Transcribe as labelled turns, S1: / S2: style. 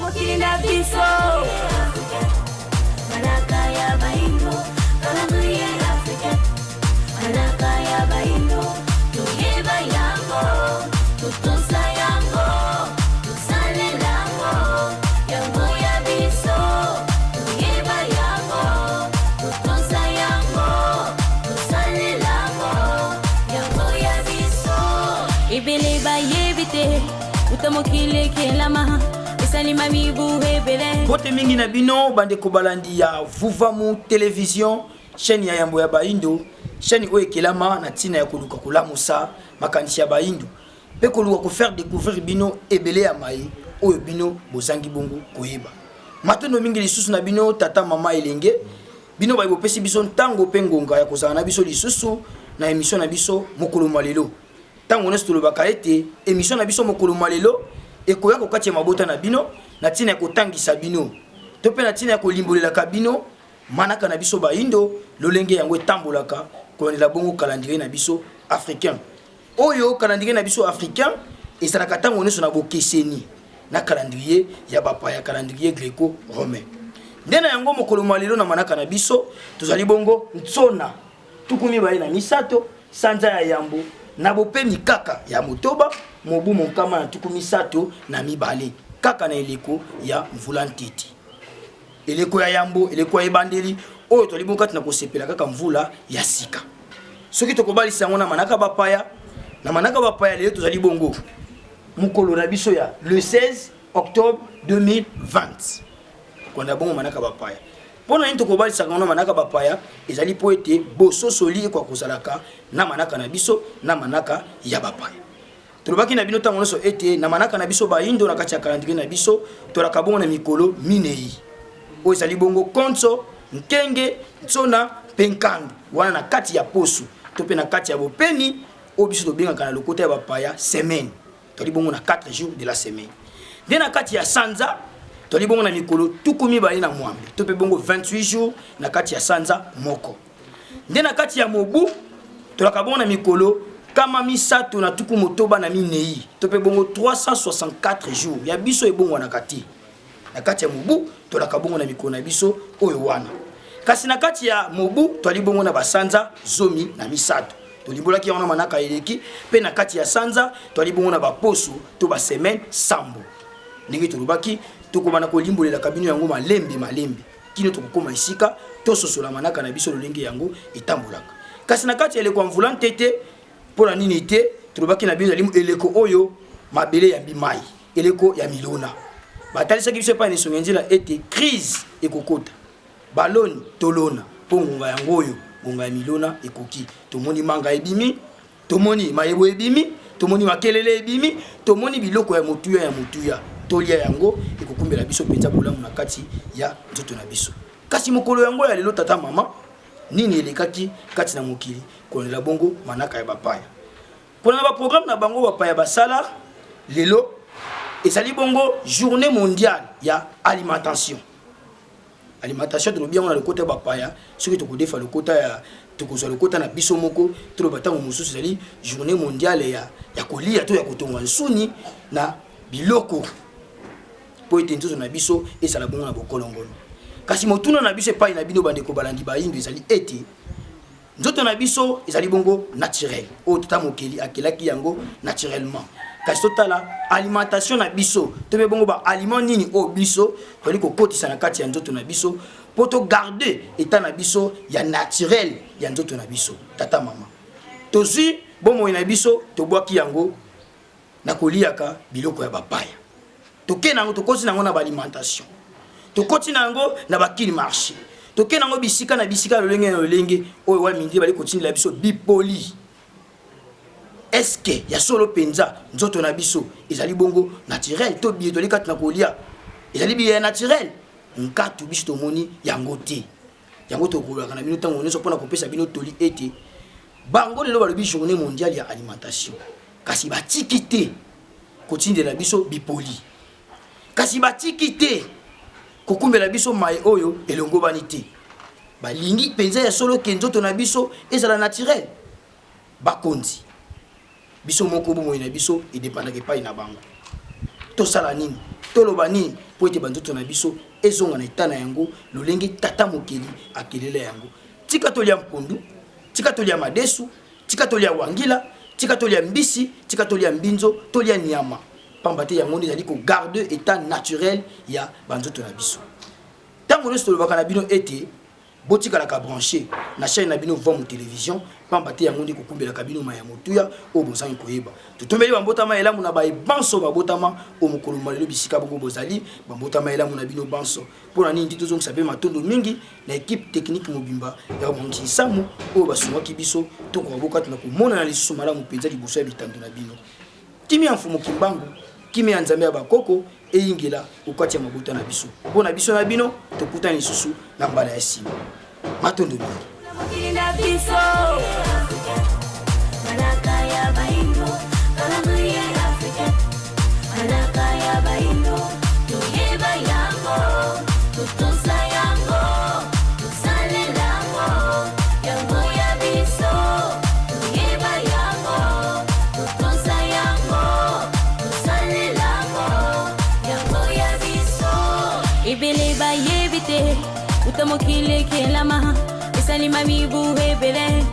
S1: Mokili na biso. Manaka ya baindo, calendrier africain. Manaka ya baindo, toyeba yango, totosa yango, tosalela yango, yango ya biso. Toyeba yango, totosa yango, tosalela yango, yango ya biso. Ebele bayebi te, uta mokili ekelama, esalima mibu ebele.
S2: Mbote mingi na bino bandeko balandi ya Vuvamu Television, chaîne ya yambo ya baindo, chaîne oyo ekelama na ntina ya koluka kolamusa makanisi ya baindo mpe koluka kofaire découvrir bino ebele ya maye oyo bino bozangi bongo koyeba. Matondo mingi lisusu na bino tata mama elenge, bino baye bopesi biso ntango mpe ngonga ya kozala na biso lisusu na emission na biso mokolo mwa lelo. Ntango nyonso tolobaka ete emission na biso mokolo mwa lelo ekoya kokati ya mabota na bino na ntina ya kotangisa bino to mpe na ntina ya kolimbolelaka bino manaka na biso baindo lolenge yango etambolaka kolandela bongo calendrier na biso africain. Oyo calendrier na biso africain ezalaka ntango nyonso na bokeseni na calendrier ya bapaya, calendrier greco-romain. Nde na yango mokolo mwa lelo na manaka na biso tozali bongo ntsona 23 sanza ya yambo na bopemi kaka ya motoba mobu monkama na 32, kaka na eleko ya mvula ntete, eleko ya yambo, eleko ya ebandeli oyo tozali bongo kati na kosepela kaka mvula ya sika. Soki tokobalisa yango na manaka bapaya, na manaka bapaya lelo tozali bongo mokolo na biso ya le 16 octobre 2020, kolanda bongo manaka bapaya. Mpo na nini tokobalisaka yango na manaka bapaya? Ezali mpo ete bososoli ekoka kozalaka na manaka na biso na manaka ya bapaya. Tolobaki na bino ntango nyonso ete na manaka na biso baindo, na kati ya calendrier na biso, tolaka bongo na mikolo minei oyo ezali bongo konso, nkenge, ntsona mpe nkandu, wana na kati ya poso to mpe na kati ya bopemi oyo biso tobengaka na lokota ya bapaya semaine. Toli bongo na 4 jours de la semaine. Nde na kati ya sanza toli bongo na mikolo 28 to mpe bongo 28 jours na kati ya sanza moko. Nde na kati ya mobu tolaka bongo na mikolo 364 to mpe bongo 364 jours ya biso ebongwanaka te. Na kati ya mobu tolaka bongo na mikolo na biso oyo wana. Kasi na kati ya mobu toali bongo na basanza 13, tolimbolaki yango na manaka eleki. Mpe na kati ya sanza toali bongo na baposo to basemaine sambo. Ndenge tolobaki, tokobanda kolimbolelaka bino yango malembe malembe kino tokokoma esika tososola manaka na biso lolenge yango etambolaka. Kasi na kati ya eleko ya mvula ntete, mpo na nini te tolobaki na bino ezali eleko oyo mabele yambi mai, eleko ya milona. Batalisaki biso epai na esongi ya nzela ete crise ekokota, baloni tolona mpo ngonga yango oyo ngonga ya milona ekoki. Tomoni manga ebimi, tomoni mayebo ebimi, tomoni makelele ebimi, tomoni biloko ya motuya ya motuya, tolia yango, ekokumbela biso mpenza bolamu na kati ya nzoto na biso. Kasi mokolo yango ya lelo, tata mama, nini elekaki kati na mokili kolandela bongo manaka ya bapaya? Kolanda baprogramme na bango bapaya basala, lelo ezali bongo journée mondiale ya alimentation. Alimentation tolobi yango na lokota ya bapaya, soki tokodefa lokota ya tokozwa lokota na biso moko, toloba ntango mosusu ezali journée mondiale ya kolia to ya kotonga nsuni na biloko mpo ete nzoto na biso ezala bongo na bokolongono. Kasi motuna na biso epai na bino bandeko balandi bayindo ezali ete nzoto na biso ezali bongo naturel, oyo tata mokeli akelaki yango naturellement. Kasi totala alimentation na biso, to mpe bongo ba aliment nini oyo biso tozali kokotisa na kati ya nzoto na biso mpo togarde etat na biso ya naturel ya nzoto na biso. Tata mama, tozwi bomoi na biso tobwaki yango na koliaka biloko ya bapaya, toke na yango, tokoti na yango na baalimentation, tokoti na yango na bakili marché, toke na yango bisika na bisika lolenge na lolenge oyo wa mindele bali kotindela biso bipoli. Eske ya solo mpenza nzoto na biso ezali bongo naturel to biye toli kati na kolia ezali biye ya naturel? Nkatu biso tomoni yango te. Yango tokolaka na bino ntango nyonso mpona kopesa bino toli ete bango lelo balobi journée mondiale ya alimentation, kasi batiki te kotindela biso bipoli, kasi batiki te kokumbela biso mai oyo elongobani te. Balingi mpenza ya solo ke nzoto na biso ezala naturel. Bakonzi biso moko bomoi na biso edepandaka epai na bango. Tosala nini? Toloba nini mpo ete banzoto na biso ezonga na eta na yango lolenge Tata Mokeli akelela yango? Tika tolia mpondu, tika tolia madesu, tika tolia wangila, tika tolia mbisi, tika tolia mbinzo, tolia nyama, pamba te yango nde ezali ko garder etat naturel ya banzoto na biso. Tango nyonso tolobaka na bino ete botikalaka branche na chaîne na bino Vomu Television, pamba te yango nde ekokumbelaka bino ma ya motuya oyo bozangi koyeba. Totombeli bambotama elamu na baye banso babotama o mokolo mwa lelo bisika bongo bozali, bambotama elamu na bino banso. Mpo na nini te tozongisa mpe matondo mingi na equipe technique mobimba ya Bamongisi Nsamu oyo basungaki biso tokoka bokati na komonana lisusu malamu mpenza liboso ya bitando na bino. Kimia ya Mfumu Kimbangu, kimia ya Nzambe ya bakoko eyingela okati ya mabota na biso. Mpo na biso na bino, tokutani lisusu na mbala ya sima. Matondo mingi.
S1: Mokili na biso Manaka ya baindo Calendrier africain Manaka ya baindo Toyeba yango Totosa yango Tosalela yango Yango ya biso Toyeba yango Totosa yango Tosalela yango Yango ya biso Ebele bayebi te Uta mokili ekelama Esalima mibu ebele.